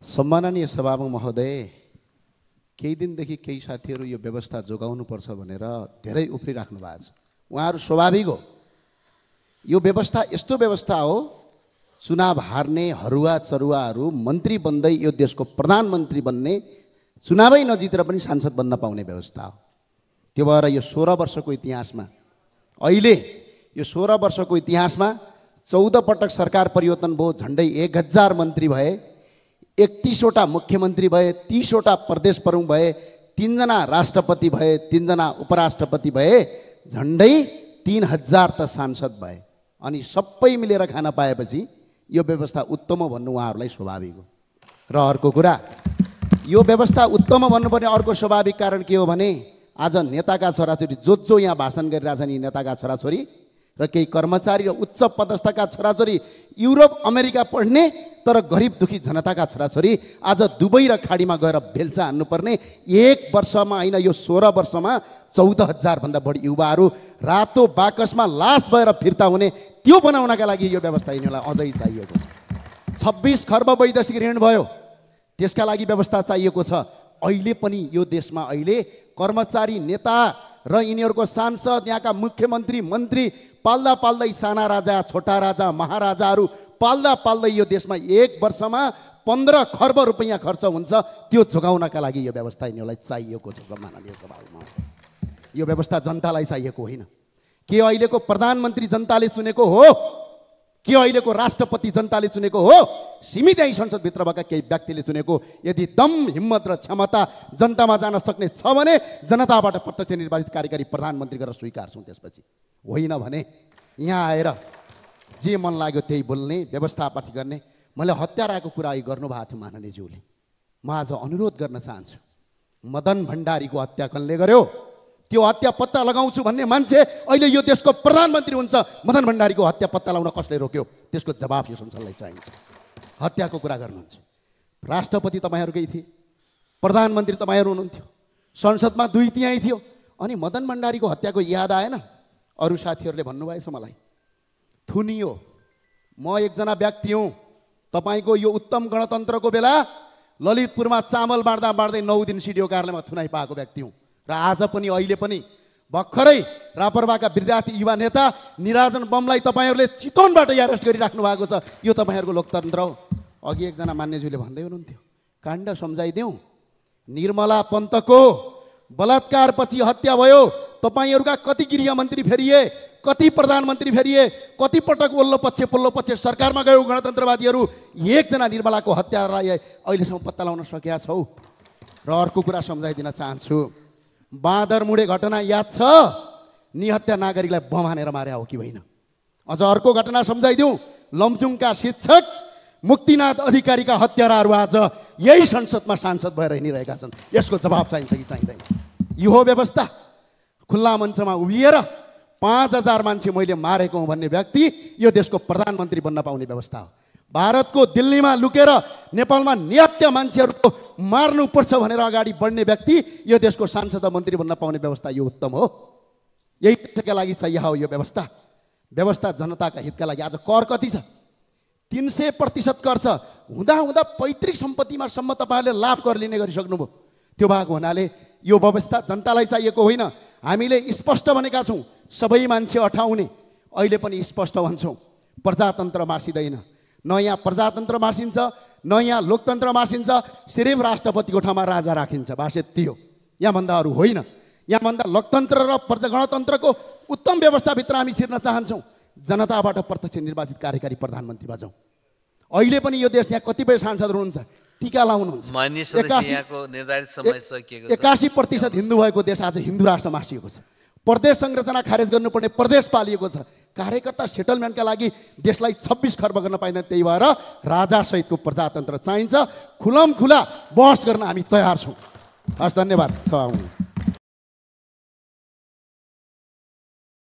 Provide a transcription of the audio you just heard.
सम्माननीय सभामुख महोदय, केही दिनदेखि केही साथीहरू यो व्यवस्था जोगाउनुपर्छ भनेर धेरै उफ्रिराख्नु भएको छ। उहाँहरू स्वाभाविक हो, यो व्यवस्था यस्तो व्यवस्था हो, चुनाव हार्ने हरुवा चरुवाहरू मन्त्री बन्दै यो देशको प्रधानमन्त्री बन्ने, चुनावै नजितेर पनि सांसद बन्न पाउने व्यवस्था हो। त्यो भएर यो 16 वर्षको इतिहासमा, अहिले यो 16 वर्षको इतिहासमा 14 पटक सरकार परिवर्तन भयो, झन्डै 1000 मन्त्री भए, 31 वटा मुख्यमन्त्री भए, 30 वटा प्रदेश प्रमुख भए, 3 जना राष्ट्रपति भए, 3 जना उपराष्ट्रपति भए, झन्डै 3000 त सांसद भए। अनि सबै मिलेर खान पाएपछि यो व्यवस्था उत्तम हो भन्नु उहाँहरूलाई स्वाभाविक हो। र अर्को कुरा, यो व्यवस्था उत्तम भन्नुपर्ने अर्को स्वाभाविक कारण के हो भने आज नेताका छोराछोरी जो यहाँ भाषण गरिरहेछन्, यी नेताका छोराछोरी र केही कर्मचारी र उच्च पदस्थका छोराछोरी युरोप अमेरिका पढ्ने तर गरिब दुखी जनताका छोराछोरी आज दुबई र खाडीमा गएर बेल्चा हान्नुपर्ने, 1 वर्षमा होइन यो 16 वर्षमा 14,000 भन्दा बढी युवाहरू रातो बाकसमा लास भएर फिर्ता हुने, त्यो बनाउनका लागि यो व्यवस्था यिनीहरूलाई अझै चाहिएको छ। 26 खर्ब वैदेशिक ऋण भयो, त्यसका लागि व्यवस्था चाहिएको छ। अहिले पनि यो देशमा अहिले कर्मचारी, नेता र यिनीहरूको सांसद, यहाँका मुख्यमन्त्री, मन्त्री पाल्दा पाल्दै साना राजा, छोटा राजा, महाराजाहरू पाल्दा पाल्दै यो देशमा 1 वर्षमा 15 खर्ब रुपैयाँ खर्च हुन्छ। त्यो जोगाउनका लागि यो व्यवस्था यिनीहरूलाई चाहिएको छ। सम्माननीय सभामा यो व्यवस्था जनतालाई चाहिएको होइन। के अहिलेको प्रधानमन्त्री जनताले चुनेको हो? के अहिलेको राष्ट्रपति जनताले चुनेको हो? सीमित यही संसदभित्र भएका केही व्यक्तिले चुनेको। यदि दम, हिम्मत र क्षमता जनतामा जान सक्ने छ भने जनताबाट प्रत्यक्ष निर्वाचित कार्यकारी प्रधानमन्त्री गरेर स्वीकार्छौँ। त्यसपछि होइन भने यहाँ आएर जे मन लाग्यो त्यही बोल्ने, व्यवस्थापाती गर्ने। मैले हत्याराको कुरा गर्नुभएको थियो माननीयज्यूले। म आज अनुरोध गर्न चाहन्छु, मदन भण्डारीको हत्या कसले गर्यो? त्यो हत्या पत्ता लगाउँछु भन्ने मान्छे अहिले यो देशको प्रधानमन्त्री हुन्छ। मदन भण्डारीको हत्या पत्ता लगाउन कसले रोक्यो? त्यसको जवाफ यो संसदलाई चाहिन्छ। हत्याको कुरा गर्नुहुन्छ, राष्ट्रपति तपाईँहरूकै थिए, प्रधानमन्त्री तपाईँहरू हुनुहुन्थ्यो, संसदमा 2 त्यहीँ थियो, अनि मदन भण्डारीको हत्याको याद आएन? अरू साथीहरूले भन्नुभएछ मलाई, थुनियो। म एकजना व्यक्ति हुँ, तपाईँको यो उत्तम गणतन्त्रको बेला ललितपुरमा चामल बाँड्दा बाँड्दै 9 दिन सिडिओ कार्यालयमा थुनाइ पाएको व्यक्ति हुँ। र आज पनि अहिले पनि भर्खरै रापरवाका विद्यार्थी युवा नेता निराजन बमलाई तपाईँहरूले चितवनबाट अरेस्ट गरिराख्नु भएको छ। यो तपाईँहरूको लोकतन्त्र हो। अघि एकजना मान्यज्यूले भन्दै हुनुहुन्थ्यो, काण्ड सम्झाइदेऊ, निर्मला पन्तको बलात्कारपछि हत्या भयो, तपाईँहरूका कति गृहमन्त्री फेरिए, कति प्रधानमन्त्री फेरिए, कति पटक वल्लो पक्ष सरकारमा गयो गणतन्त्रवादीहरू, एकजना निर्मलाको हत्यालाई अहिलेसम्म पत्ता लगाउन सकेका छौ। र अर्को कुरा सम्झाइदिन चाहन्छु, बाँदरमुडे घटना याद छ? निहत्या नागरिकलाई बम हानेर मारे हो कि होइन? अझ अर्को घटना सम्झाइदिउँ, लमजुङका शिक्षक मुक्तिनाथ अधिकारीका हत्याराहरू आज यही संसदमा सांसद भएर हिँडिरहेका छन्। यसको जवाब चाहिन्छ कि चाहिँदैन? यो हो व्यवस्था? खुल्ला मञ्चमा उभिएर 5000 मान्छे मैले मारेको हुँ भन्ने व्यक्ति यो देशको प्रधानमन्त्री बन्न पाउने व्यवस्था हो। भारतको दिल्लीमा लुकेर नेपालमा निहत्या मान्छेहरूको मार्नुपर्छ भनेर अगाडि बढ्ने व्यक्ति यो देशको सांसद मन्त्री बन्न पाउने व्यवस्था यो उत्तम हो। यही देशका लागि चाहिए हो यो व्यवस्था। व्यवस्था जनताका हितका लागि। आज कर कति छ? 300% कर छ। हुँदा पैतृक सम्पत्तिमा सम्म तपाईँहरूले लाभ कर लिने गरिसक्नुभयो। त्यो भएको हुनाले यो व्यवस्था जनतालाई चाहिएको होइन। हामीले स्पष्ट भनेका छौँ, सबै मान्छे अठाउने। अहिले पनि स्पष्ट भन्छौँ, प्रजातन्त्र मासिँदैन। न यहाँ प्रजातन्त्र मासिन्छ, न यहाँ लोकतन्त्र मासिन्छ। सिर्फ राष्ट्रपतिको ठाउँमा राजा राखिन्छ, बास यति हो। यहाँभन्दा अरू होइन। यहाँभन्दा लोकतन्त्र र गणतन्त्रको उत्तम व्यवस्थाभित्र हामी छिर्न चाहन्छौँ। जनताबाट प्रत्यक्ष निर्वाचित कार्यकारी प्रधानमन्त्री बजाउँ। अहिले पनि यो देश यहाँ कतिपय सांसदहरू हुनुहुन्छ, टिका लाउनुहुन्छ। 81% हिन्दू भएको देश आज हिन्दू राष्ट्र मासिएको छ। प्रदेश संरचना खारेज गर्नुपर्ने प्रदेश पालिएको छ। कार्यकर्ता सेटलमेन्टका लागि देशलाई 26 खर्ब गर्न पाइँदैन। त्यही भएर राजासहितको प्रजातन्त्र चाहिन्छ। खुलम खुला बहस गर्न हामी तयार छौँ। हस्, धन्यवाद।